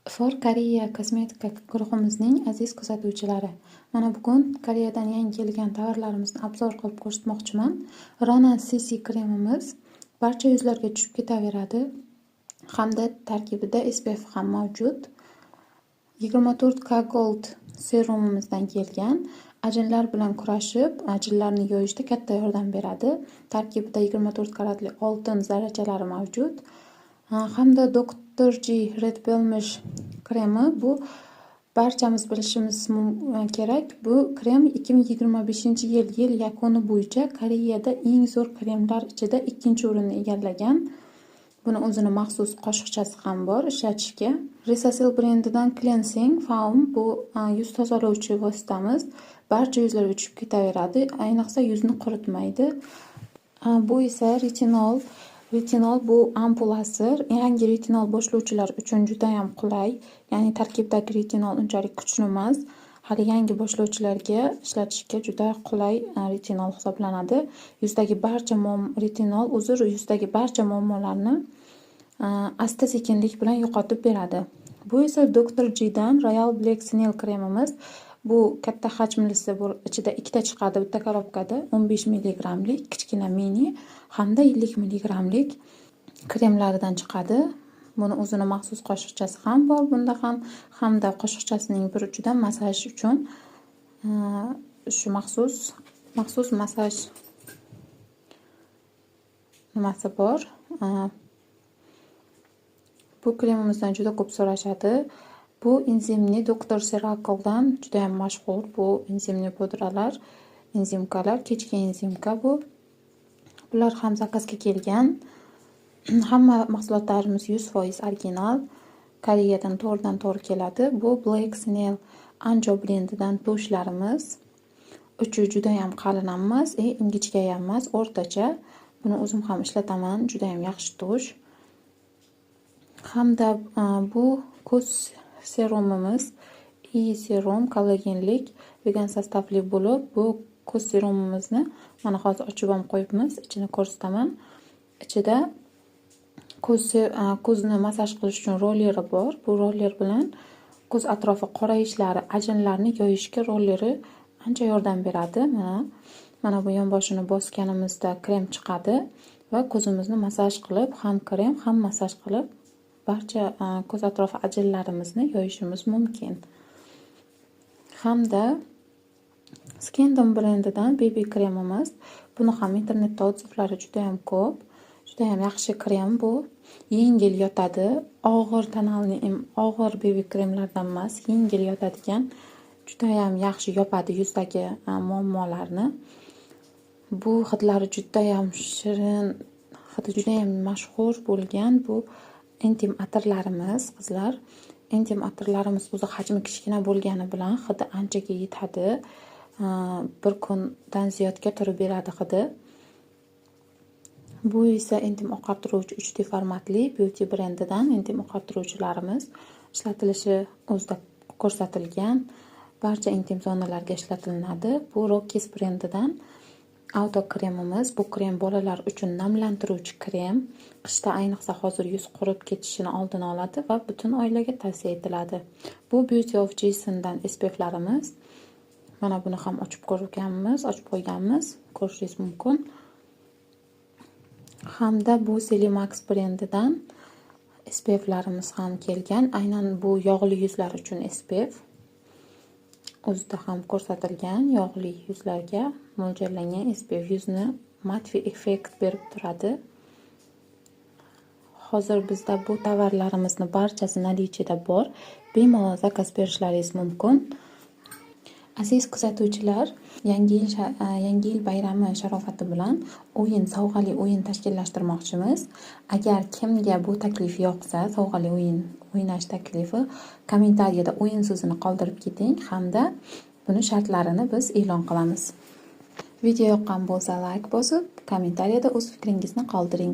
For Korea kosmetika guruhimizning aziz kuzatuvchilari! Mana bugun Koreyadan yangi kelgan tovarlarimizni обзор qilib ko'rsatmoqchiman. Rona CC kremimiz barcha yuzlarga tushib ketaveradi hamda tarkibida SPF ham mavjud. 24K Gold serumimizdan kelgan. Ajinlar bilan kurashib, ajinlarni yoyishda katta yordam beradi. Tarkibida 24 karatli oltin zarrachalari mavjud. Hamda Dr. G Red Blemish kremi, bu barchamiz bilishimiz kerak. Bu krem 2025-yil yil yakuni bo'yicha Koreyada eng zo'r kremlar ichida ikkinchi o'rinni egallagan. Buni o'zini maxsus qoshiqchasi ham bor ishlatishga. Resasil brendidan Cleansing Foam, bu yuz tozalovchi vositamiz. Barcha yuzlarga tushib ketaveradi, ayniqsa yuzni quritmaydi. Bu esa retinol. Retinol bu ampulasi. Yangi retinol boshlovchilar uchun judayam qulay. Ya'ni tarkibidagi retinol unchalik kuchli emas. Hali yangi boshlovchilarga ishlatishga juda qulay retinol hisoblanadi. Yuzdagi barcha retinol o'zi yuzdagi barcha muammolarni asta-sekinlik bilan yo'qotib beradi. Bu esa Dr. G'dan Royal Black Snail kremimiz. Bu katta hajmlisi, bu ichida ikkita chiqadi bitta korobkada, 15 milligrammlik kichkina mini hamda 50 milligrammlik kremlaridan chiqadi. Buni o'zini maxsus qoshiqchasi ham bor bunda ham, hamda qoshiqchasining bir uchidan massaj uchun shu maxsus massaj nimasi bor. Bu kremimizdan juda ko'p so'rashadi. Bu enzimli Dr. Seracle'dan judayam mashhur bu enzimli pudralar, энзимка lar, kechki энзимка bu. Bular ham заказ ga kelgan. Hamma mahsulotlarimiz 100% original. Koreyadan to'g'ridan to'g'ri keladi. Bu Black Snail Anjo brendidan тушь larimiz. Uchi judayam qalin emas, ingichka ham emas, o'rtacha. Buni o'zim ham ishlataman, judayam yaxshi тушь. Hamda bu ko'z serumimiz, eye serum kollagenlik vegan состав li bo'lib, bu ko'z serumimizni mana hozir ochib ham qo'yibmiz, ichini ko'rsataman. Ichida ko'zni massaj qilish uchun rolleri bor. Bu roller bilan ko'z atrofi qorayishlari, ajinlarni yoyishga rolleri ancha yordam beradi. Mana bu yonboshini bosganimizda krem chiqadi va ko'zimizni massaj qilib, ham krem, ham massaj qilib barcha ko'z atrofi ajinlarimizni yoyishimiz mumkin. Hamda Skindom brendidan BB kremimiz. Buni ham internetda отзыв lari juda ham ko'p. Juda ham yaxshi krem bu. Yengil yotadi. Og'ir тональный, og'ir BB kremlardan emas, yengil yotadigan, juda ham yaxshi yopadi yuzdagi muammolarni. Bu hidlari judayam shirin, hidi judayam mashhur bo'lgan bu intim atirlarimiz, qizlar. Intim atirlarimiz o'zi hajmi kichkina bo'lgani bilan hidi anchaga yetadi. Bir kundan ziyodga turib beradi hidi. Bu esa intim oqartiruvchi 3D formatli Beauty brendidan intim oqartiruvchilarimiz, ishlatilishi o'zida ko'rsatilgan. Barcha intim zonalarga ishlatilinadi. Bu Rockies brendidan auto kremimiz. Bu krem bolalar uchun namlantiruvchi krem. Qishda, ayniqsa hozir, yuz qurib ketishini oldini oladi va butun oilaga tavsiya etiladi. Bu Beauty of Jasondan SPFlarimiz. Mana buni ham ochib ko'rganmiz, ochib qo'yganmiz, ko'rishingiz mumkin. Hamda bu Celimax brendidan SPFlarimiz ham kelgan. Aynan bu yog'li yuzlar uchun SPF. O'zida ham ko'rsatilgan, yog'li yuzlarga mo'ljallangan SPF yuzni матовый effekt berib turadi. Hozir bizda bu tovarlarimizni barchasi наличие da bor. Bemalol заказ berishlaringiz mumkin. Aziz kuzatuvchilar, Yangi yil bayrami sharofati bilan o'yin, sovg'ali o'yin tashkillashtirmoqchimiz. Agar kimga bu taklif yoqsa, sovg'ali o'yin o'ynash taklifi, kommentariyada "o'yin" so'zini qoldirib keting hamda buni shartlarini biz e'lon qilamiz. Video yoqqan bo'lsa, layk bosib, kommentariyada o'z fikringizni qoldiring.